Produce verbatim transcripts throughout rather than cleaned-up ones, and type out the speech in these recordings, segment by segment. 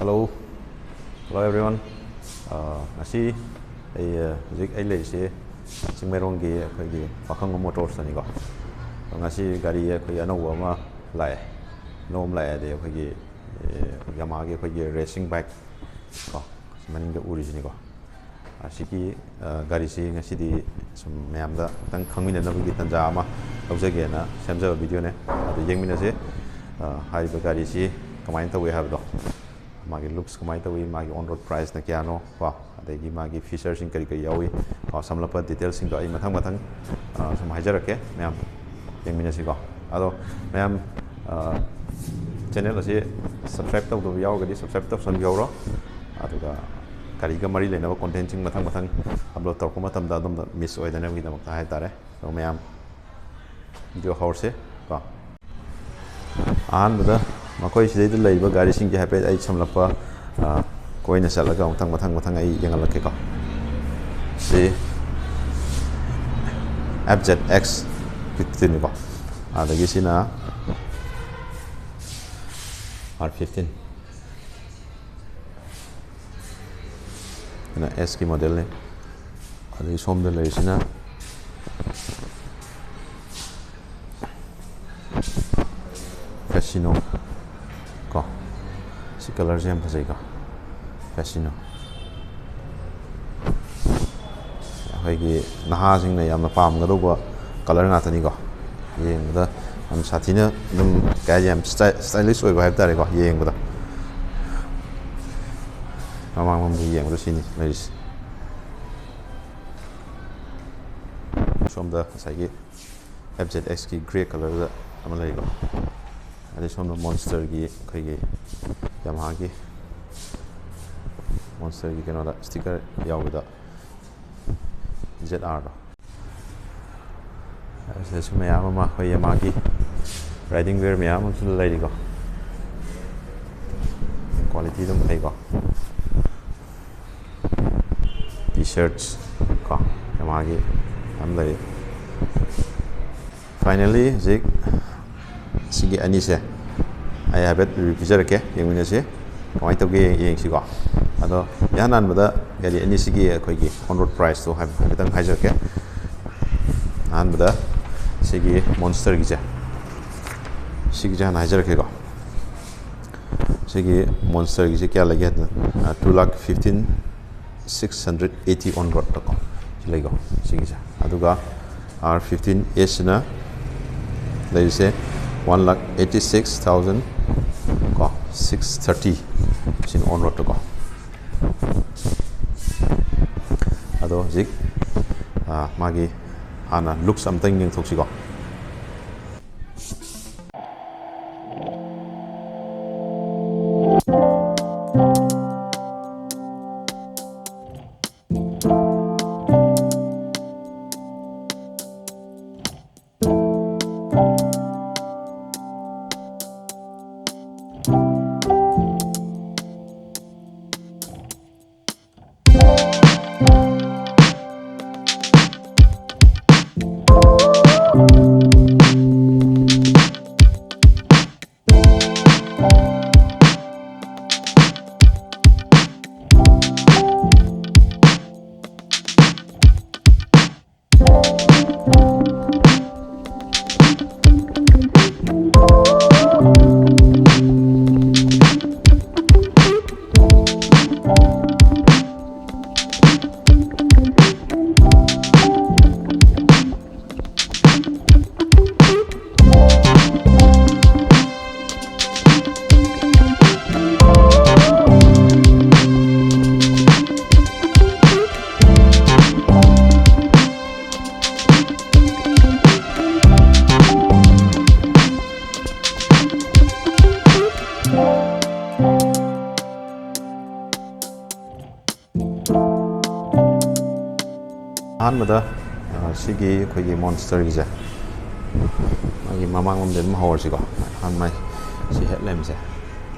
Hello, hello everyone. ꯑꯥ, ꯉꯁꯤ ꯑꯩ, ꯑꯥ, ꯍꯧꯖꯤꯛ ꯑꯩ ꯂꯩꯔꯤꯁꯦ ꯆꯤꯡꯃꯩꯔꯣꯡꯒꯤ ꯑꯩꯈꯣꯏꯒꯤ ꯄꯥꯈꯪꯕ ꯃꯣꯇꯣꯔꯁꯇꯅꯤꯀꯣ꯫ ꯑꯗꯣ ꯉꯁꯤ ꯒꯥꯔꯤ ꯑꯩꯈꯣꯏꯒꯤ ꯑꯅꯧꯕ ꯑꯃ ꯂꯥꯛꯑꯦ꯫ ꯑꯅꯧꯕ ꯑꯃ ꯂꯥꯛꯑꯦ ꯍꯥꯏꯗꯤ ꯑꯩꯈꯣꯏꯒꯤ, ꯑꯦ, ꯌꯥꯃꯥꯍꯥꯒꯤ ꯑꯩꯈꯣꯏꯒꯤ ꯔꯦꯁꯤꯡ ꯕꯥꯏꯛ ꯀꯣ, ꯃꯅꯤꯡꯗ ꯎꯔꯤꯁꯤꯅꯤꯀꯣ꯫ ꯑꯁꯤꯒꯤ, ꯑ, ꯒꯥꯔꯤꯁꯤ ꯉꯁꯤꯗꯤ ꯁꯨꯝ ꯃꯌꯥꯝꯗ ꯈꯤꯇꯪ ꯈꯪꯃꯤꯟꯅꯅꯕꯒꯤ ꯇꯥꯟꯖꯥ ꯑꯃ ꯂꯧꯖꯒꯦꯅ ꯁꯦꯝꯖꯕ ꯚꯤꯗꯤꯑꯣꯅꯦ꯫ ꯑꯗꯨ ꯌꯦꯡꯃꯤꯟꯅꯁꯦ꯫ ꯑ, ꯍꯥꯏꯔꯤꯕ ꯒꯥꯔꯤꯁꯤ ꯀꯃꯥꯏꯅ ꯇꯧꯏ ꯍꯥꯏꯕꯗꯣ, ꯃꯥꯒꯤ ꯂꯨꯛꯁ ꯀꯃꯥꯏꯅ ꯇꯧꯏ, ꯃꯥꯒꯤ ꯑꯣꯟ ꯔꯣꯗ ꯄ꯭ꯔꯥꯏꯁꯅ ꯀꯌꯥꯅꯣ ꯀꯣ, ꯑꯗꯒꯤ ꯃꯥꯒꯤ ꯐꯤꯆꯔꯁꯤꯡ ꯀꯔꯤ ꯀꯔꯤ ꯌꯥꯎꯏ ꯀꯣ, ꯁꯝꯂꯞꯄ ꯗꯤꯇꯦꯜꯁꯤꯡꯗꯣ ꯑꯩ ꯃꯊꯪ ꯃꯊꯪ, ꯑ, ꯁꯨꯝ ꯍꯥꯏꯖꯔꯛꯀꯦ꯫ ꯃꯌꯥꯝ ꯌꯦꯡꯃꯤꯟꯅꯁꯤꯀꯣ꯫ ꯑꯗꯣ ꯃꯌꯥꯝ, ꯑ, ꯆꯦꯅꯦꯜ ꯑꯁꯤ ꯁꯕꯁꯀ꯭ꯔꯥꯏꯕ ꯇꯧꯗꯕ ꯌꯥꯎꯔꯒꯗꯤ ꯁꯕꯁꯀ꯭ꯔꯥꯏꯕ ꯇꯧꯁꯟꯕꯤꯍꯧꯔꯣ꯫ ꯑꯗꯨꯒ ꯒꯥꯔꯤꯒ ꯃꯔꯤ ꯂꯩꯅꯕ ꯀꯣꯟꯇꯦꯟꯁꯤꯡ ꯃꯊꯪ ꯃꯊꯪ ꯑꯞꯂꯣꯗ ꯇꯧꯔꯛꯄ ꯃꯇꯝꯗ ꯑꯗꯣꯝꯗ ꯃꯤꯁ ꯑꯣꯏꯗꯅꯕꯒꯤꯗꯃꯛꯇ ꯍꯥꯏꯇꯥꯔꯦ꯫ ꯑꯗꯣ ꯃꯌꯥꯝ ꯚꯤꯗꯤꯑꯣ ꯍꯧꯔꯁꯦ ꯀꯣ꯫ ꯑꯍꯥꯟꯕꯗ ꯃꯈꯣꯏ ꯁꯤꯗꯩꯗ ꯂꯩꯔꯤꯕ ꯒꯥꯔꯤꯁꯤꯡꯒꯤ ꯍꯥꯏꯐꯦꯠ ꯑꯩ ꯁꯝꯂꯞꯄ, ꯑ, ꯀꯣꯏꯅ ꯆꯠꯂꯒ ꯃꯊꯪ ꯃꯊꯪ ꯃꯊꯪ ꯑꯩ ꯌꯦꯡꯍꯜꯂꯛꯀꯦꯀꯣ꯫ ꯁꯤ F Z X ꯐꯤꯐꯇꯤꯟꯅꯤꯀꯣ꯫ ꯑꯗꯒꯤ ꯁꯤꯅ R fifteen꯫ ꯁꯤꯅ S ꯀꯤ ꯃꯣꯗꯦꯜꯅꯤ꯫ ꯑꯗꯒꯤ ꯁꯣꯝꯗ ꯂꯩꯔꯤꯁꯤꯅ Facino ꯀꯣ꯫ ꯁꯤ ꯀꯂꯔꯁꯦ ꯌꯥꯝ ꯐꯖꯩꯀꯣ, Facino꯫ ꯑꯩꯈꯣꯏꯒꯤ ꯅꯍꯥꯁꯤꯡꯅ ꯌꯥꯝꯅ ꯄꯥꯝꯒꯗꯧꯕ ꯀꯂꯔ ꯉꯥꯛꯇꯅꯤꯀꯣ꯫ ꯌꯦꯡꯕꯗ ꯌꯥꯝ ꯁꯥꯊꯤꯅ ꯑꯗꯨꯝ, ꯀꯩ ꯍꯥꯏꯁꯦ, ꯌꯥꯝ ꯁ꯭ꯇꯥꯏ-, ꯁ꯭ꯇꯥꯏꯂꯤꯁ ꯑꯣꯏꯕ ꯍꯥꯏꯕ ꯇꯥꯔꯦꯀꯣ, ꯌꯦꯡꯕꯗ꯫ ꯃꯃꯥꯡꯂꯣꯝꯗ ꯌꯦꯡꯕꯗ ꯁꯤꯅꯤ ꯂꯩꯔꯤꯁꯦ꯫ ꯁꯣꯝꯗ ꯉꯁꯥꯏꯒꯤ F Z X ꯀꯤ ꯒ꯭ꯔꯦ ꯀꯂꯔꯗ ꯑꯃ ꯂꯩꯀꯣ꯫ ꯑꯗꯩ ꯁꯣꯝꯗ ꯃꯣꯟꯁꯇꯔꯒꯤ, ꯑꯩꯈꯣꯏꯒꯤ ꯌꯥꯃꯥꯍꯥꯒꯤ ꯃꯣꯟꯁꯇꯔꯒꯤ ꯀꯩꯅꯣꯗ ꯁ꯭ꯇꯤꯀꯔ ꯌꯥꯎꯕꯗ Z R ꯗꯣ꯫ ꯑꯁꯤꯗꯁꯨ ꯃꯌꯥꯝ ꯑꯃ ꯑꯩꯈꯣꯏ ꯌꯥꯃꯥꯍꯥꯒꯤ ꯔꯥꯏꯗꯤꯡ ꯋꯦꯌꯔ ꯃꯌꯥꯝ ꯑꯃꯁꯨ ꯂꯩꯔꯤꯀꯣ꯫ ꯀ꯭ꯋꯥꯂꯤꯇꯤ ꯑꯗꯨꯝ ꯐꯩꯀꯣ꯫ T-shirts ꯀꯣ, ꯌꯥꯃꯥꯍꯥꯒꯤ ꯌꯥꯝ ꯂꯩ꯫ Finally, ꯍꯧꯖꯤꯛ ꯁꯤꯒꯤ ꯑꯅꯤꯁꯦ ꯑꯩ ꯍꯥꯏꯐꯦꯠ ꯔꯤꯚꯤꯌꯨ ꯄꯤꯖꯔꯛꯀꯦ, ꯌꯦꯡꯃꯤꯟꯅꯁꯤ꯫ ꯀꯃꯥꯏꯅ ꯇꯧꯒꯦ ꯌꯦꯡꯁꯤꯀꯣ꯫ ꯑꯗꯣ ꯏꯍꯥꯟ ꯍꯥꯟꯕꯗ ꯒꯥꯔꯤ ꯑꯅꯤꯁꯤꯒꯤ ꯑꯩꯈꯣꯏꯒꯤ on road priceꯇꯣ ꯍꯥꯏꯐꯦꯠꯇꯪ ꯍꯥꯏꯖꯔꯛꯀꯦ꯫ ꯑꯍꯥꯟꯕꯗ ꯁꯤꯒꯤ Monsterꯒꯤꯁꯦ, ꯁꯤꯒꯤꯁꯦ ꯍꯥꯟꯅ ꯍꯥꯏꯖꯔꯛꯀꯦꯀꯣ꯫ ꯁꯤꯒꯤ Monsterꯒꯤꯁꯦ ꯀꯌꯥ ꯂꯩꯒꯦ ꯍꯥꯏꯗꯅ, two lakh fifteen six hundred eighty on roadꯇꯀꯣ꯫ ꯁꯤ ꯂꯩꯀꯣ, ꯁꯤꯒꯤꯁꯦ꯫ ꯑꯗꯨꯒ R fifteen Aꯁꯤꯅ ꯂꯩꯔꯤꯁꯦ one lakh eighty six thousand ꯀꯣ six thirty, ꯁꯤꯅ on roadꯇꯀꯣ꯫ ꯑꯗꯣ ꯍꯧꯖꯤꯛ, ꯑ, ꯃꯥꯒꯤ ꯍꯥꯟꯅ looks ꯑꯝꯇꯪ ꯌꯦꯡꯊꯣꯛꯁꯤꯀꯣ꯫ ꯑꯍꯥꯟꯕꯗ, ꯑ, ꯁꯤꯒꯤ ꯑꯩꯈꯣꯏꯒꯤ Monsterꯒꯤꯁꯦ, ꯃꯥꯒꯤ ꯃꯃꯥꯡꯂꯣꯝꯗ ꯑꯗꯨꯝ ꯍꯧꯔꯁꯤꯀꯣ꯫ ꯑꯍꯥꯟꯕ ꯁꯤ headlampꯁꯦ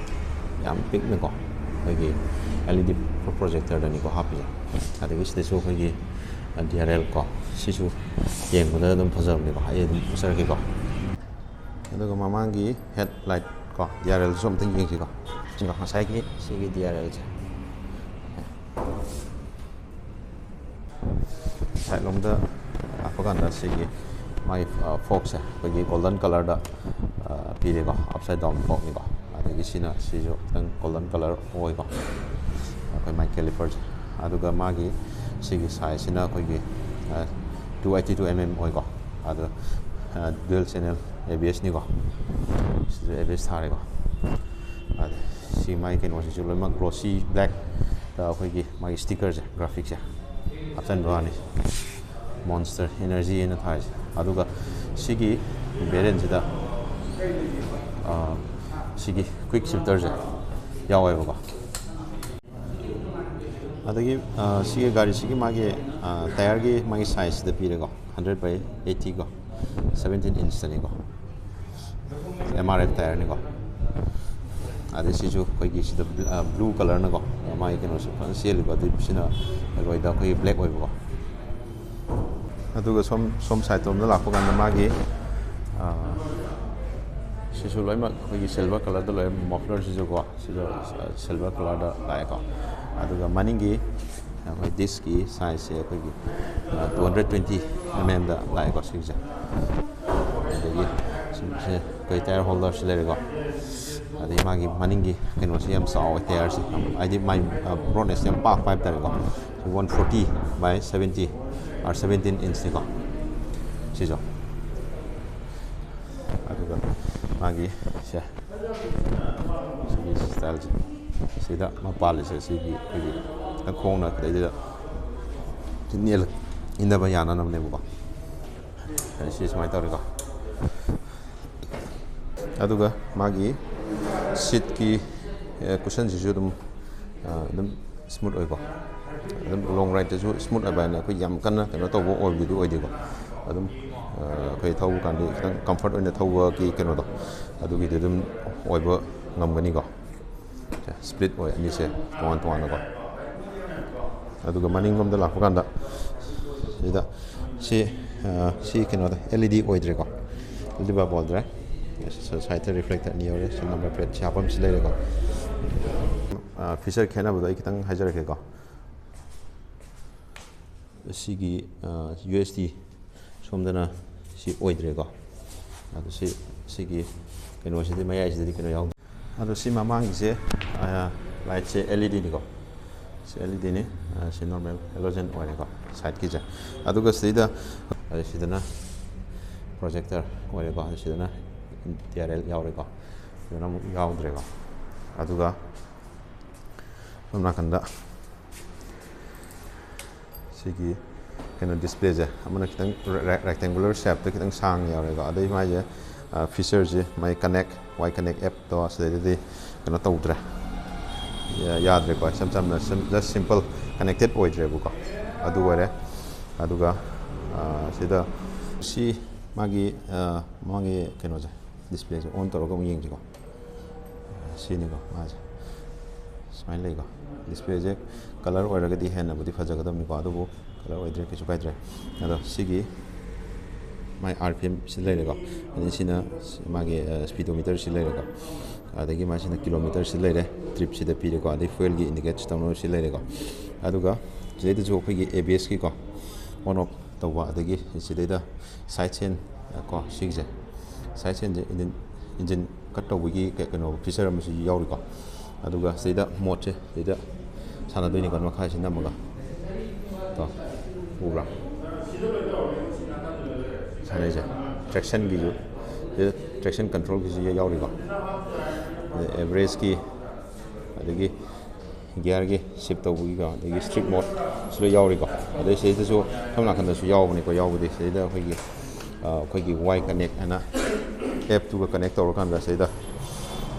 ꯌꯥꯝ ꯄꯤꯛꯅꯀꯣ, ꯑꯩꯈꯣꯏꯒꯤ L E D projectorꯗꯅꯤꯀꯣ ꯍꯥꯞꯄꯤꯁꯦ꯫ ꯑꯗꯒꯤ ꯁꯤꯗꯁꯨ ꯑꯩꯈꯣꯏꯒꯤ D R L ꯀꯣ, ꯁꯤꯁꯨ ꯌꯦꯡꯕꯗ ꯑꯗꯨꯝ ꯐꯖꯕꯅꯤꯀꯣ, ꯑꯩ ꯑꯗꯨꯝ ꯎꯠꯆꯔꯛꯀꯦꯀꯣ꯫ ꯑꯗꯨꯒ ꯃꯃꯥꯡꯒꯤ headlight ꯀꯣ, D R Lꯁꯨ ꯑꯝꯇꯪ ꯌꯦꯡꯁꯤꯀꯣ꯫ ꯉꯁꯥꯏꯒꯤ ꯁꯤꯒꯤ ꯗꯤ ꯑꯥꯔ ꯑꯦꯜꯁꯦ ꯁꯥꯏꯠ ꯂꯣꯝꯗ ꯂꯥꯛꯄ ꯀꯥꯟꯗ ꯁꯤꯒꯤ ꯃꯥꯒꯤ ꯐꯣꯛꯁꯦ ꯑꯩꯈꯣꯏꯒꯤ ꯒꯣꯜꯗꯟ ꯀꯂꯔꯗ ꯄꯤꯔꯦꯀꯣ, ꯑꯞꯁꯥꯏꯠ ꯗꯥꯎꯟ ꯐꯣꯛꯅꯤꯀꯣ꯫ ꯑꯗꯒꯤ ꯁꯤꯅ, ꯁꯤꯁꯨ ꯈꯤꯇꯪ ꯒꯣꯜꯗꯟ ꯀꯂꯔ ꯑꯣꯏꯀꯣ, ꯑꯩꯈꯣꯏ ꯃꯥꯏ ꯀꯦꯂꯤꯄꯔꯁꯦ꯫ ꯑꯗꯨꯒ ꯃꯥꯒꯤ ꯁꯤꯒꯤ ꯁꯥꯏꯖꯁꯤꯅ ꯑꯩꯈꯣꯏꯒꯤ two eighty two M M ꯑꯣꯏꯀꯣ꯫ ꯑꯗꯣ ꯗ꯭ꯌꯨꯑꯦꯜ ꯆꯦꯅꯦꯜ ꯑꯦ ꯕꯤ ꯑꯦꯁꯅꯤꯀꯣ꯫ ꯁꯤꯁꯨ ꯑꯦ ꯕꯤ ꯑꯦꯁ ꯊꯥꯔꯦꯀꯣ꯫ ꯑꯗ ꯁꯤ ꯃꯥꯒꯤ ꯀꯩꯅꯣꯁꯤꯁꯨ ꯂꯣꯏꯅꯃꯛ ꯒ꯭ꯂꯣꯁꯤ ꯕ꯭ꯂꯦꯛꯇ ꯑꯩꯈꯣꯏꯒꯤ ꯃꯥꯒꯤ ꯁ꯭ꯇꯤꯀꯔꯁꯦ, ꯒ꯭ꯔꯥꯐꯤꯛꯁꯦ ꯍꯥꯞꯆꯤꯟꯕ ꯋꯥꯅꯤ꯫ ꯃꯣꯟꯁꯇꯔ ꯏꯅꯔꯖꯤ ꯍꯥꯏꯅ ꯊꯥꯔꯤꯁꯦ꯫ ꯑꯗꯨꯒ ꯁꯤꯒꯤ ꯚꯦꯔꯤꯌꯟꯁꯤꯗ ꯁꯤꯒꯤ ꯀ꯭ꯋꯤꯛ ꯁꯤꯐꯇꯔꯁꯦ ꯌꯥꯎꯋꯦꯕꯀꯣ꯫ ꯑꯗꯒꯤ ꯁꯤꯒꯤ ꯒꯥꯔꯤꯁꯤꯒꯤ ꯃꯥꯒꯤ ꯇꯥꯌꯔꯒꯤ ꯃꯥꯒꯤ ꯁꯥꯏꯖꯁꯤꯗ ꯄꯤꯔꯦꯀꯣ, ꯍꯟꯗ꯭ꯔꯦꯠ ꯕꯥꯏ ꯑꯩꯠꯇꯤꯀꯣ, ꯁꯕꯦꯟꯇꯤꯟ ꯏꯟꯁꯇꯅꯤꯀꯣ꯫ ꯑꯦꯝ ꯑꯥꯔ ꯑꯦꯐ ꯇꯥꯌꯔꯅꯤꯀꯣ꯫ ꯑꯗꯩ ꯁꯤꯁꯨ ꯑꯩꯈꯣꯏꯒꯤ ꯁꯤꯗ ꯕ꯭ꯂꯨ ꯀꯂꯔꯅꯀꯣ, ꯃꯥꯒꯤ ꯀꯩꯅꯣꯁꯦ ꯐꯖꯅ ꯆꯦꯜꯂꯤꯀꯣ꯫ ꯑꯗꯨ ꯁꯤꯅ ꯑꯦꯂꯣꯏꯗ ꯑꯩꯈꯣꯏꯒꯤ ꯕ꯭ꯂꯦꯛ ꯑꯣꯏꯕꯀꯣ꯫ ꯑꯗꯨꯒ ꯁꯣꯝ, ꯁꯣꯝ ꯁꯥꯏꯠ ꯂꯣꯝꯗ ꯂꯥꯛꯄ ꯀꯥꯟꯗ ꯃꯥꯒꯤ ꯁꯤꯁꯨ ꯂꯣꯏꯅꯃꯛ ꯑꯩꯈꯣꯏꯒꯤ ꯁꯤꯜꯚꯔ ꯀꯂꯔꯗ ꯂꯣꯏꯅ, ꯃꯐ꯭ꯂꯔꯁꯤꯁꯨꯀꯣ꯫ ꯁꯤꯁꯨ ꯁꯤꯜꯚꯔ ꯀꯂꯔꯗ ꯂꯥꯛꯑꯦꯀꯣ꯫ ꯑꯗꯨꯒ ꯃꯅꯤꯡꯒꯤ ꯑꯩꯈꯣꯏ ꯗꯤꯁꯀꯤ ꯁꯥꯏꯖꯁꯦ ꯑꯩꯈꯣꯏꯒꯤ ꯇꯨ ꯍꯟꯗ꯭ꯔꯦꯠ ꯇ꯭ꯋꯦꯟꯇꯤ ꯑꯦꯝ ꯑꯦꯝꯗ ꯂꯥꯛꯑꯦꯀꯣ ꯁꯤꯒꯤꯁꯦ꯫ ꯑꯗꯒꯤ ꯁꯤꯁꯦ ꯑꯩꯈꯣꯏ ꯇꯥꯌꯔ ꯍꯣꯜꯗꯔꯁꯨ ꯂꯩꯔꯦꯀꯣ꯫ ꯑꯗꯩ ꯃꯥꯒꯤ ꯃꯅꯤꯡꯒꯤ ꯀꯩꯅꯣꯁꯦ ꯌꯥꯝ ꯆꯥꯎꯋꯦ, ꯇꯥꯌꯔꯁꯦ ꯌꯥꯝ, ꯍꯥꯏꯗꯤ ꯃꯥꯏ ꯕ꯭ꯔꯣꯗꯅꯦꯁꯁꯦ ꯌꯥꯝ ꯄꯥꯛꯄ ꯍꯥꯏꯕ ꯇꯥꯔꯦꯀꯣ꯫ One forty by seventy R seventeen ꯏꯟꯁꯅꯤꯀꯣ ꯁꯤꯁꯨ꯫ ꯑꯗꯨꯒ ꯃꯥꯒꯤ ꯁꯦ, ꯁꯤꯒꯤ ꯁ꯭ꯇꯥꯏꯜꯁꯦ, ꯁꯤꯗ ꯃꯄꯥꯜꯂꯤꯁꯦ ꯁꯤꯒꯤ ꯑꯩꯈꯣꯏꯒꯤ ꯈꯣꯡꯅ ꯀꯩꯗꯩꯗꯨꯗ ꯅꯦꯜ ꯏꯟꯅꯕ ꯌꯥꯅꯅꯕꯅꯦꯕꯀꯣ꯫ ꯑꯗꯩ ꯁꯤ ꯁꯨꯃꯥꯏꯅ ꯇꯧꯔꯦꯀꯣ꯫ ꯑꯗꯨꯒ ꯃꯥꯒꯤ ꯁꯤꯠꯀꯤ ꯀꯨꯁꯟꯁꯤꯁꯨ ꯑꯗꯨꯝ ꯑꯗꯨꯝ ꯁ꯭ꯃꯨꯠ ꯑꯣꯏꯀꯣ꯫ ꯑꯗꯨꯝ ꯂꯣꯡ ꯔꯥꯏꯗꯇꯁꯨ ꯁ꯭ꯃꯨꯠ ꯑꯣꯏꯕ ꯍꯥꯏꯅ ꯑꯩꯈꯣꯏ ꯌꯥꯝ ꯀꯟꯅ ꯀꯩꯅꯣ ꯇꯧꯕ ꯑꯣꯏꯕꯗꯨꯗꯤ ꯑꯣꯏꯗꯦꯀꯣ꯫ ꯑꯗꯨꯝ ꯑꯩꯈꯣꯏ ꯊꯧꯕ ꯀꯥꯟꯗ ꯈꯤꯇꯪ ꯀꯝꯐꯔꯠ ꯑꯣꯏꯅ ꯊꯧꯕꯒꯤ ꯀꯩꯅꯣꯗꯣ, ꯑꯗꯨꯒꯤꯗꯤ ꯑꯗꯨꯝ ꯑꯣꯏꯕ ꯉꯝꯒꯅꯤꯀꯣ꯫ ꯁ꯭ꯄ꯭ꯂꯤꯠ ꯑꯣꯏ ꯑꯅꯤꯁꯦ ꯇꯣꯉꯥꯟ ꯇꯣꯉꯥꯟꯅꯀꯣ꯫ ꯑꯗꯨꯒ ꯃꯅꯤꯡꯂꯣꯝꯗ ꯂꯥꯛꯄ ꯀꯥꯟꯗ ꯁꯤꯗ ꯁꯤ, ꯁꯤ ꯀꯩꯅꯣꯗ ꯑꯦꯜ ꯏ ꯗꯤ ꯑꯣꯏꯗ꯭ꯔꯦꯀꯣ, ꯑꯦꯜ ꯏ ꯗꯤ ꯕꯜꯕ ꯑꯣꯏꯗ꯭ꯔꯦ꯫ ꯁꯥꯏꯠꯇ ꯔꯤꯐ꯭ꯂꯦꯛꯇꯔ ꯑꯅꯤ ꯌꯥꯎꯔꯦ꯫ ꯁꯤ ꯅꯝꯕꯔ ꯄ꯭ꯂꯦꯠꯁꯤ ꯍꯥꯞꯐꯝꯁꯤ ꯂꯩꯔꯦꯀꯣ꯫ ꯐꯤꯆꯔ ꯈꯦꯠꯅꯕꯗꯣ ꯑꯩ ꯈꯤꯇꯪ ꯍꯥꯏꯖꯔꯛꯀꯦꯀꯣ꯫ ꯁꯤꯒꯤ ꯌꯨ ꯑꯦꯁ ꯗꯤ ꯁꯣꯝꯗꯅ ꯁꯤ ꯑꯣꯏꯗ꯭ꯔꯦꯀꯣ꯫ ꯑꯗꯣ ꯁꯤ, ꯁꯤꯒꯤ ꯀꯩꯅꯣꯁꯤꯗꯤ, ꯃꯌꯥꯏꯁꯤꯗꯗꯤ ꯀꯩꯅꯣ ꯌꯥꯎꯗ꯭ꯔꯦ꯫ ꯑꯗꯣ ꯁꯤ ꯃꯃꯥꯡꯒꯤꯁꯦ, ꯂꯥꯏꯠꯁꯦ L E ꯗꯤꯅꯤꯀꯣ꯫ C L E ꯗꯤꯅꯤ꯫ ꯁꯤ ꯅꯣꯔꯃꯦꯜ ꯍꯦꯂꯣꯖꯦꯟ ꯑꯣꯏꯔꯦꯀꯣ, ꯁꯥꯏꯠꯀꯤꯁꯦ꯫ ꯑꯗꯨꯒ ꯁꯤꯗ, ꯑꯗ ꯁꯤꯗꯅ ꯄ꯭ꯔꯣꯖꯦꯛꯇꯔ ꯑꯣꯏꯔꯦꯀꯣ꯫ ꯑꯗ ꯁꯤꯗꯅ ꯇꯤ ꯑꯥꯔ ꯑꯦꯜ ꯌꯥꯎꯔꯦꯀꯣ꯫ ꯁꯤꯗꯅ ꯑꯃꯨꯛ ꯌꯥꯎꯗ꯭ꯔꯦꯀꯣ꯫ ꯑꯗꯨꯒ ꯁꯣꯝ ꯅꯥꯀꯟꯗ ꯁꯤꯒꯤ ꯀꯩꯅꯣ, ꯗꯤꯁꯄ꯭ꯂꯦꯁꯦ ꯑꯃꯅ ꯈꯤꯇꯪ ꯔꯦꯛꯇꯦꯡꯒꯨꯂꯔ ꯁꯦꯞꯇ ꯈꯤꯇꯪ ꯁꯥꯡꯅ ꯌꯥꯎꯔꯦꯀꯣ꯫ ꯑꯗꯩ ꯃꯥꯏꯁꯦ ꯐꯤꯆꯔꯁꯦ, ꯃꯥꯏ ꯀꯅꯦꯛ, ꯋꯥꯏ ꯀꯅꯦꯛ ꯑꯦꯞꯇꯣ ꯁꯤꯗꯩꯗꯗꯤ ꯀꯩꯅꯣ ꯇꯧꯗ꯭ꯔꯦ, ꯌꯥꯗ꯭ꯔꯦꯀꯣ꯫ ꯏꯆꯝ ꯆꯝꯅ ꯖꯁ ꯁꯤꯝꯄꯜ ꯀꯅꯦꯛꯇꯦꯠ ꯑꯣꯏꯗ꯭ꯔꯦꯕꯀꯣ꯫ ꯑꯗꯨ ꯑꯣꯏꯔꯦ꯫ ꯑꯗꯨꯒ ꯁꯤꯗ ꯁꯤ ꯃꯥꯒꯤ, ꯃꯥꯒꯤ ꯀꯩꯅꯣꯁꯦ, ꯗꯤꯁꯄ꯭ꯂꯦꯁꯦ ꯑꯣꯟ ꯇꯧꯔꯒ ꯑꯃꯨꯛ ꯌꯦꯡꯁꯤꯀꯣ꯫ ꯁꯤꯅꯤꯀꯣ ꯃꯥꯁꯦ꯫ ꯁꯨꯃꯥꯏꯅ ꯂꯩꯀꯣ꯫ ꯗꯤꯁꯄ꯭ꯂꯦꯁꯦ ꯀꯂꯔ ꯑꯣꯏꯔꯒꯗꯤ ꯍꯦꯟꯅꯕꯨꯗꯤ ꯐꯖꯒꯗꯕꯅꯤꯀꯣ, ꯑꯗꯨꯕꯨ ꯀꯂꯔ ꯑꯣꯏꯗ꯭ꯔꯦ, ꯀꯩꯁꯨ ꯀꯥꯏꯗ꯭ꯔꯦ꯫ ꯑꯗꯣ ꯁꯤꯒꯤ ꯃꯥꯏ ꯑꯥꯔ ꯄꯤ ꯑꯦꯝꯁꯤ ꯂꯩꯔꯦꯀꯣ꯫ ꯑꯗꯩ ꯁꯤꯅ ꯃꯥꯒꯤ ꯁ꯭ꯄꯤꯗꯣꯃꯤꯇꯔꯁꯤ ꯂꯩꯔꯦꯀꯣ꯫ ꯑꯗꯒꯤ ꯃꯥꯁꯤꯅ ꯀꯤꯂꯣꯃꯤꯇꯔꯁꯤ ꯂꯩꯔꯦ, ꯇ꯭ꯔꯤꯞꯁꯤꯗ ꯄꯤꯔꯦꯀꯣ꯫ ꯑꯗꯩ ꯐ꯭ꯌꯨꯋꯦꯜꯒꯤ ꯏꯟꯗꯤꯀꯦꯠꯁ ꯇꯧꯅꯕꯁꯤ ꯂꯩꯔꯦꯀꯣ꯫ ꯑꯗꯨꯒ ꯁꯤꯗꯩꯗꯁꯨ ꯑꯩꯈꯣꯏꯒꯤ ꯑꯦ ꯕꯤ ꯑꯦꯁꯀꯤꯀꯣ, ꯑꯣꯟ ꯑꯣꯐ ꯇꯧꯕ, ꯑꯗꯒꯤ ꯁꯤꯗꯩꯗ ꯁꯥꯏꯠ ꯁꯦꯟ ꯀꯣ, ꯁꯤꯒꯤꯁꯦ, ꯁꯥꯏꯠ ꯁꯦꯟꯁꯦ ꯏꯟꯖꯤꯟ, ꯏꯟꯖꯤꯟ ꯀꯠ ꯇꯧꯕꯒꯤ ꯀꯩꯅꯣ, ꯐꯤꯆꯔ ꯑꯃꯁꯨ ꯌꯥꯎꯔꯤꯀꯣ꯫ ꯑꯗꯨꯒ ꯁꯤꯗꯩꯗ ꯃꯣꯠꯁꯦ ꯁꯤꯗꯩꯗ ꯁꯥꯟꯅꯗꯣꯏꯅꯤꯀꯣ, ꯃꯈꯥꯁꯤ ꯅꯝꯃꯒ꯫ ꯇꯣ, ꯎꯕ꯭ꯔꯥ? ꯁꯥꯟꯅꯩꯁꯦ꯫ ꯇ꯭ꯔꯦꯛꯁꯟꯒꯤꯁꯨ, ꯁꯤꯗ ꯇ꯭ꯔꯦꯛꯁꯟ ꯀꯟꯇ꯭ꯔꯣꯜꯒꯤꯁꯨ ꯌꯥꯎꯔꯤꯀꯣ꯫ ꯑꯦꯚꯔꯦꯖꯀꯤ, ꯑꯗꯒꯤ ꯒꯤꯌꯔꯒꯤ ꯁꯤꯞ ꯇꯧꯕꯒꯤꯀꯣ, ꯑꯗꯒꯤ ꯁ꯭ꯇ꯭ꯔꯤꯞ ꯃꯣꯠꯁꯨ ꯂꯣꯏ ꯌꯥꯎꯔꯤꯀꯣ꯫ ꯑꯗꯩ ꯁꯤꯗꯩꯗꯁꯨ ꯁꯣꯝ ꯅꯥꯀꯟꯗꯁꯨ ꯌꯥꯎꯕꯅꯤꯀꯣ꯫ ꯌꯥꯎꯕꯗꯤ ꯁꯤꯗꯩꯗ ꯑꯩꯈꯣꯏꯒꯤ, ꯑꯩꯈꯣꯏꯒꯤ ꯋꯥꯏ ꯀꯅꯦꯛ ꯍꯥꯏꯅ ꯑꯦꯞꯇꯨꯒ ꯀꯅꯦꯛ ꯇꯧꯔꯀꯥꯟꯗ ꯁꯤꯗꯩꯗ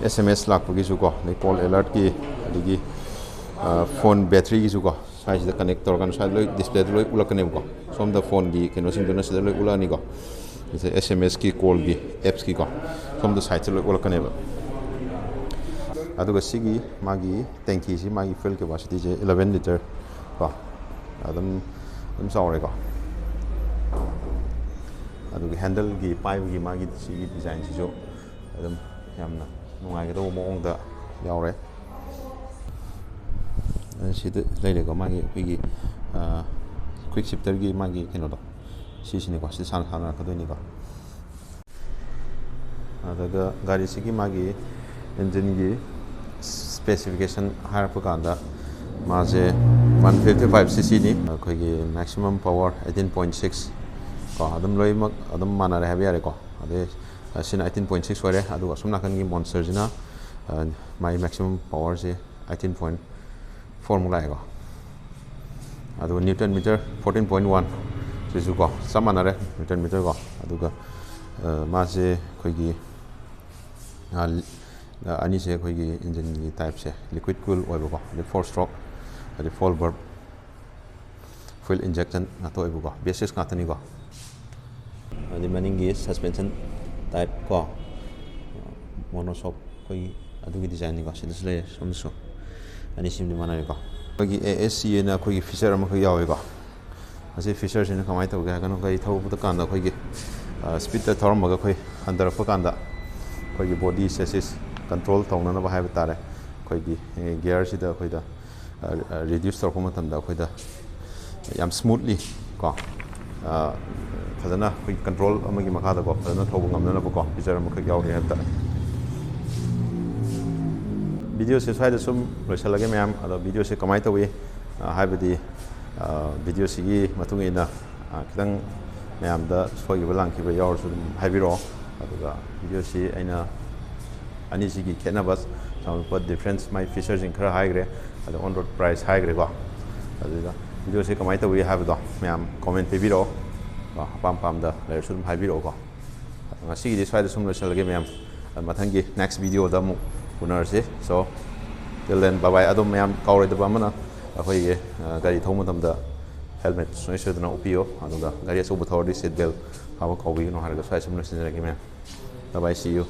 ꯑꯦꯁ ꯑꯦꯝ ꯑꯦꯁ ꯂꯥꯛꯄꯒꯤꯁꯨꯀꯣ, ꯑꯗꯩ ꯀꯣꯜ ꯑꯦꯂꯔꯠꯀꯤ, ꯑꯗꯒꯤ ꯐꯣꯟ ꯕꯦꯇ꯭ꯔꯤꯒꯤꯁꯨꯀꯣ, ꯁ꯭ꯋꯥꯏꯁꯤꯗ ꯀꯅꯦꯛ ꯇꯧꯔꯀꯥꯟꯗ ꯁ꯭ꯋꯥꯏꯗ ꯂꯣꯏ ꯗꯤꯁꯄ꯭ꯂꯦꯗ ꯂꯣꯏ ꯎꯠꯂꯛꯀꯅꯦꯕꯀꯣ꯫ ꯁꯣꯝꯗ ꯐꯣꯟꯒꯤ ꯀꯩꯅꯣꯁꯤꯡꯗꯨꯅ ꯁꯤꯗ ꯂꯣꯏ ꯎꯠꯂꯛꯑꯅꯤꯀꯣ꯫ ꯁꯤꯗ ꯑꯦꯁ ꯑꯦꯝ ꯑꯦꯁꯀꯤ, ꯀꯣꯜꯒꯤ, ꯑꯦꯞꯁꯀꯤꯀꯣ, ꯁꯣꯝꯗ ꯁꯥꯏꯠꯁꯦ ꯂꯣꯏ ꯎꯠꯂꯛꯀꯅꯦꯕ꯫ ꯑꯗꯨꯒ ꯁꯤꯒꯤ ꯃꯥꯒꯤ ꯇꯦꯡꯀꯤꯁꯤ, ꯃꯥꯒꯤ ꯐ꯭ꯌꯨꯜ ꯀꯦꯄꯥꯁꯤꯇꯤꯁꯦ ꯏꯂꯚꯦꯟ ꯂꯤꯇꯔ ꯀꯣ, ꯑꯗꯨꯝ, ꯑꯗꯨꯝ ꯆꯥꯎꯔꯦꯀꯣ꯫ ꯑꯗꯨꯒ ꯍꯦꯟꯗꯜꯒꯤ ꯄꯥꯏꯕꯒꯤ ꯃꯥꯒꯤ ꯁꯤꯒꯤ ꯗꯤꯖꯥꯏꯟꯁꯤꯁꯨ ꯑꯗꯨꯝ ꯌꯥꯝꯅ ꯅꯨꯡꯉꯥꯏꯒꯗꯧꯕ ꯃꯑꯣꯡꯗ ꯌꯥꯎꯔꯦ꯫ ꯑꯗꯨ ꯁꯤꯗ ꯂꯩꯔꯦꯀꯣ, ꯃꯥꯒꯤ ꯑꯩꯈꯣꯏꯒꯤ ꯀ꯭ꯋꯤꯛ ꯁꯤꯐꯇꯔꯒꯤ ꯃꯥꯒꯤ ꯀꯩꯅꯣꯗꯣ, ꯁꯤꯁꯤꯅꯤꯀꯣ, ꯁꯤ ꯁꯥꯟꯅ ꯁꯥꯟꯅꯔꯛꯀꯗꯣꯏꯅꯤꯀꯣ꯫ ꯑꯗꯨꯒ ꯒꯥꯔꯤꯁꯤꯒꯤ ꯃꯥꯒꯤ ꯏꯟꯖꯤꯟꯒꯤ ꯁ꯭ꯄꯦꯁꯤꯐꯤꯀꯦꯁꯟ ꯍꯥꯏꯔꯛꯄ ꯀꯥꯟꯗ, ꯃꯥꯁꯦ ꯋꯥꯟ ꯐꯤꯐꯇꯤ ꯐꯥꯏꯚ ꯁꯤ ꯁꯤꯅꯤ꯫ ꯑꯩꯈꯣꯏꯒꯤ maximum power eighteen point six ꯀꯣ, ꯑꯗꯨꯝ ꯂꯣꯏꯅꯃꯛ ꯑꯗꯨꯝ ꯃꯥꯟꯅꯔꯦ ꯍꯥꯏꯕ ꯌꯥꯔꯦꯀꯣ꯫ ꯑꯗꯩ, ꯑ, ꯁꯤꯅ ꯑꯩꯠꯇꯤꯟ ꯄꯣꯏꯟ ꯁꯤꯛꯁ ꯑꯣꯏꯔꯦ, ꯑꯗꯨꯒ ꯑꯁꯣꯝ ꯅꯥꯀꯟꯒꯤ ꯃꯣꯟꯁꯇꯔꯁꯤꯅ, ꯑ, ꯃꯥꯒꯤ ꯃꯦꯛꯁꯤꯃꯝ ꯄꯋꯥꯔꯁꯦ ꯑꯩꯠꯇꯤꯟ ꯄꯣꯏꯟ ꯐꯣꯔꯃꯨꯛ ꯂꯥꯛꯑꯦꯀꯣ꯫ ꯑꯗꯨꯒ newton metre fourteen point one, ꯁꯤꯁꯨ ꯀꯣ ꯆꯞ ꯃꯥꯟꯅꯔꯦ, ꯅ꯭ꯌꯨꯇꯟ ꯃꯤꯇꯔ ꯀꯣ꯫ ꯑꯗꯨꯒ, ꯑ, ꯃꯥꯁꯦ ꯑꯩꯈꯣꯏꯒꯤ, ꯑ, ꯂꯤ-, ꯑ, ꯑꯅꯤꯁꯦ ꯑꯩꯈꯣꯏꯒꯤ ꯏꯟꯖꯤꯟꯒꯤ ꯇꯥꯏꯞꯁꯦ ꯂꯤꯀ꯭ꯋꯤꯠ ꯀꯨꯜ ꯑꯣꯏꯕꯀꯣ, ꯑꯗꯩ ꯐꯣꯔ ꯁ꯭ꯇ꯭ꯔꯣꯛ, ꯑꯗꯩ ꯐꯣꯔ ꯕꯔꯞ, ꯐ꯭ꯌꯨꯜ ꯏꯟꯖꯦꯛꯁꯟ ꯉꯥꯛꯇ ꯑꯣꯏꯕꯀꯣ, ꯕꯤ ꯑꯦꯁ ꯁꯤꯛꯁ ꯉꯥꯛꯇꯅꯤꯀꯣ꯫ ꯑꯗꯩ ꯃꯅꯤꯡꯒꯤ ꯁꯁꯄꯦꯟꯁꯟ ꯇꯥꯏꯞ ꯀꯣ, ꯃꯣꯅꯣꯁꯣꯛ ꯑꯩꯈꯣꯏꯒꯤ ꯑꯗꯨꯒꯤ ꯗꯤꯖꯥꯏꯟꯅꯤꯀꯣ, ꯁꯤꯗꯁꯨ ꯂꯩꯔꯦ, ꯁꯣꯝꯗꯁꯨ ꯑꯅꯤꯁꯤꯃꯗꯤ ꯃꯥꯟꯅꯔꯦꯀꯣ꯫ ꯑꯩꯈꯣꯏꯒꯤ ꯑꯦ ꯑꯦꯁ ꯁꯤ ꯑꯅ ꯑꯩꯈꯣꯏꯒꯤ ꯐꯤꯆꯔ ꯑꯃꯈꯛ ꯌꯥꯎꯋꯦꯀꯣ꯫ ꯃꯁꯤ ꯐꯤꯆꯔꯁꯤꯅ ꯀꯃꯥꯏꯅ ꯇꯧꯒꯦ ꯍꯥꯏꯔꯒꯅ, ꯑꯩꯈꯣꯏ ꯊꯧꯕꯗ ꯀꯥꯟꯗ ꯑꯩꯈꯣꯏꯒꯤ, ꯑ, ꯁ꯭ꯄꯤꯠꯇ ꯊꯧꯔꯝꯃꯒ ꯑꯩꯈꯣꯏ ꯍꯟꯊꯔꯛꯄ ꯀꯥꯟꯗ ꯑꯩꯈꯣꯏꯒꯤ ꯕꯣꯗꯤ ꯆꯦꯁꯤꯁ ꯀꯟꯇ꯭ꯔꯣꯜ ꯇꯧꯅꯅꯕ ꯍꯥꯏꯕ ꯇꯥꯔꯦ, ꯑꯩꯈꯣꯏꯒꯤ, ꯑꯦ, ꯒꯤꯌꯔꯁꯤꯗ ꯑꯩꯈꯣꯏꯗ, ꯑ, ꯑ, ꯔꯤꯗ꯭ꯌꯨꯁ ꯇꯧꯔꯛꯄ ꯃꯇꯝꯗ ꯑꯩꯈꯣꯏꯗ ꯌꯥꯝ ꯁ꯭ꯃꯨꯠꯂꯤ ꯀꯣ, ꯑ, ꯐꯖꯅ ꯑꯩꯈꯣꯏ ꯀꯟꯇ꯭ꯔꯣꯜ ꯑꯃꯒꯤ ꯃꯈꯥꯗꯀꯣ ꯐꯖꯅ ꯊꯧꯕ ꯉꯝꯅꯅꯕꯀꯣ ꯐꯤꯆꯔ ꯑꯃꯈꯛ ꯌꯥꯎꯔꯤ ꯍꯥꯏꯕ ꯇꯥꯔꯦ꯫ ꯚꯤꯗꯤꯑꯣꯁꯦ ꯁ꯭ꯋꯥꯏꯗ ꯁꯨꯝ ꯂꯣꯏꯁꯤꯜꯂꯒꯦ ꯃꯌꯥꯝ꯫ ꯑꯗꯣ ꯚꯤꯗꯤꯑꯣꯁꯦ ꯀꯃꯥꯏꯅ ꯇꯧꯏ, ꯑ, ꯍꯥꯏꯕꯗꯤ, ꯑ, ꯚꯤꯗꯤꯑꯣꯁꯤꯒꯤ ꯃꯇꯨꯡ ꯏꯟꯅ, ꯑ, ꯈꯤꯇꯪ ꯃꯌꯥꯝꯗ ꯁꯣꯏꯈꯤꯕ ꯂꯥꯟꯈꯤꯕ ꯌꯥꯎꯔꯁꯨ ꯑꯗꯨꯝ ꯍꯥꯏꯕꯤꯔꯛꯑꯣ꯫ ꯑꯗꯨꯒ ꯚꯤꯗꯤꯑꯣꯁꯤ ꯑꯩꯅ ꯑꯅꯤꯁꯤꯒꯤ ꯈꯦꯠꯅꯕ, ꯆꯥꯎꯔꯥꯛꯄ ꯗꯤꯐ꯭ꯔꯦꯟꯁ, ꯃꯥꯏ ꯐꯤꯆꯔꯁꯤꯡ ꯈꯔ ꯍꯥꯏꯈ꯭ꯔꯦ, ꯑꯗꯣ ꯑꯣꯟ ꯔꯣꯗ ꯄ꯭ꯔꯥꯏꯁ ꯍꯥꯏꯈ꯭ꯔꯦꯀꯣ꯫ ꯑꯗꯨꯗ ꯚꯤꯗꯤꯑꯣꯁꯤ ꯀꯃꯥꯏꯅ ꯇꯧꯏ ꯍꯥꯏꯕꯗꯣ ꯃꯌꯥꯝ ꯀꯣꯃꯦꯟ ꯄꯤꯕꯤꯔꯛꯑꯣ, ꯀꯣ, ꯑꯄꯥꯝ ꯑꯄꯥꯝꯗ ꯂꯩꯔꯁꯨ ꯑꯗꯨꯝ ꯍꯥꯏꯕꯤꯔꯛꯑꯣꯀꯣ꯫ ꯉꯁꯤꯒꯤꯗꯤ ꯁ꯭ꯋꯥꯏꯗ ꯁꯨꯝ ꯂꯣꯏꯁꯤꯜꯂꯒꯦ ꯃꯌꯥꯝ, ꯃꯊꯪꯒꯤ ꯅꯦꯛꯁ ꯚꯤꯗꯤꯑꯣꯗ ꯑꯃꯨꯛ ꯎꯅꯔꯁꯤ꯫ So, till then, bye bye꯫ ꯑꯗꯣ ꯃꯌꯥꯝ ꯀꯥꯎꯔꯣꯏꯗꯕ ꯑꯃꯅ, ꯑꯩꯈꯣꯏꯒꯤ, ꯑ, ꯒꯥꯔꯤ ꯊꯧꯕ ꯃꯇꯝꯗ ꯍꯦꯜꯃꯦꯠ ꯁꯨꯡꯁꯣꯏ ꯁꯣꯏꯗꯅ ꯎꯞꯄꯤꯌꯨ, ꯑꯗꯨꯒ ꯒꯥꯔꯤ ꯑꯆꯧꯕ ꯊꯧꯔꯗꯤ ꯁꯤꯠ ꯕꯦꯜ ꯐꯥꯕ ꯀꯥꯎꯕꯤꯒꯅꯨ ꯍꯥꯏꯔꯒ ꯁ꯭ꯋꯥꯏ ꯁꯨꯝ ꯂꯣꯏꯁꯤꯟꯖꯔꯒꯦ ꯃꯌꯥꯝ꯫ Bye bye, see you꯫